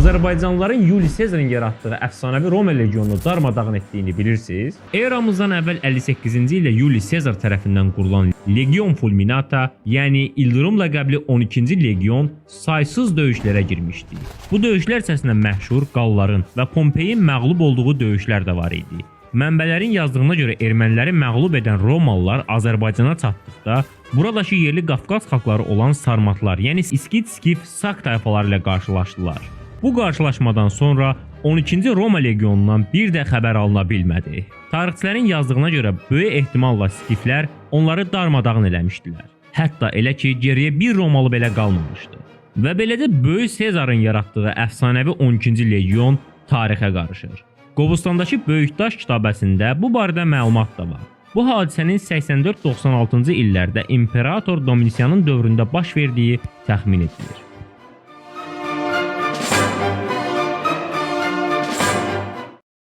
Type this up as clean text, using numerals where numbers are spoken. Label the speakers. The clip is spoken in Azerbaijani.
Speaker 1: Azərbaycanlıların Yuli Sezarın yaratdığı əfsanəvi Roma legionunu darmadağın etdiyini bilirsiniz? Eramızdan əvvəl 58-ci ildə Yuli Sezar tərəfindən qurulan Legion Fulminata, yəni İldırım ləqəbli 12-ci legion saysız döyüşlərə girmişdi. Bu döyüşlər içərisində məşhur Qalların və Pompeyin məğlub olduğu döyüşlər də var idi. Mənbələrin yazdığına görə erməniləri məğlub edən Romalılar Azərbaycana çatdıqda buradakı yerli Qafqaz xalqları olan Sarmatlar, yəni İskit, Skif, Sak tayfaları ilə qarşılaşdılar. Bu qarşılaşmadan sonra 12-ci Roma legionundan bir də xəbər alına bilmədi. Tarixçilərin yazdığına görə böyük ehtimalla skiflər onları darmadağın eləmişdilər. Hətta elə ki, geriyə bir Romalı belə qalmamışdı. Və beləcə Böyük Sezarın yaratdığı əfsanəvi 12-ci legion tarixə qarışır. Qobustandakı Böyükdaş kitabəsində bu barədə məlumat da var. Bu hadisənin 84-96-cı illərdə imperator Domitianın dövründə baş verdiyi təxmin edilir.